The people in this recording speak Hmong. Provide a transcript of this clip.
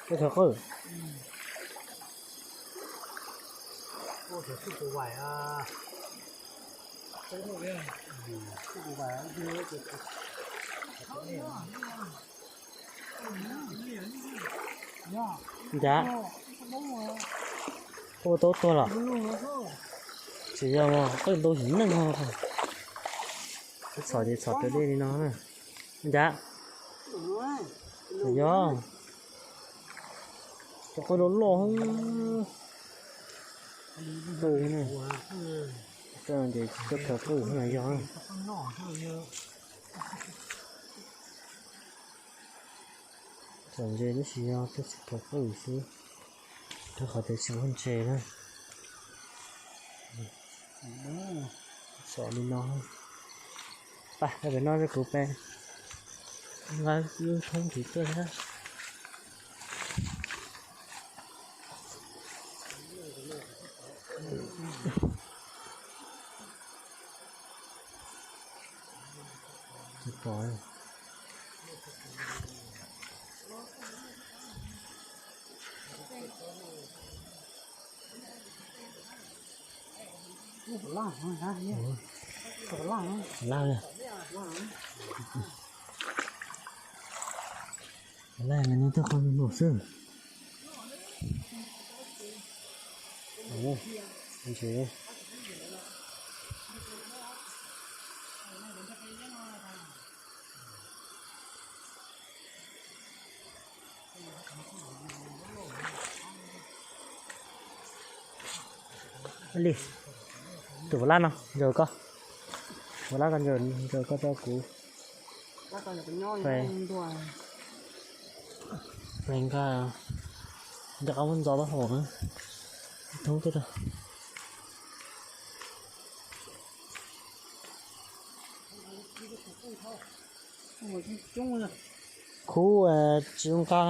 Khaws qwj. Ncav, ua tau tuag los? Tsis yog, qwj ntau yim neej no. Txhom ces txhom raws dej li no na. Ncav, yog cov qwj loj loj. Qwj no ces koj khaws qwj no yog. Txhom ntses tab sis yog koj tsis khaws qwj xwb, rau qhov tias tsis muaj ntses na. Txhom li no. Pab, peb no kuv peb nqa lub thoob tiv tuaj thiab. Laj, laj, laj, laj no tuaj qhov no xwb. Li, tus puas laj no, ntsaws koj. Puas laj koj ntsaws, ntsaws koj rau kuv. Pleev koj, nco qab muab ntxo taub hau na. Thoob tuaj rau. Khub tsis zoo nqa.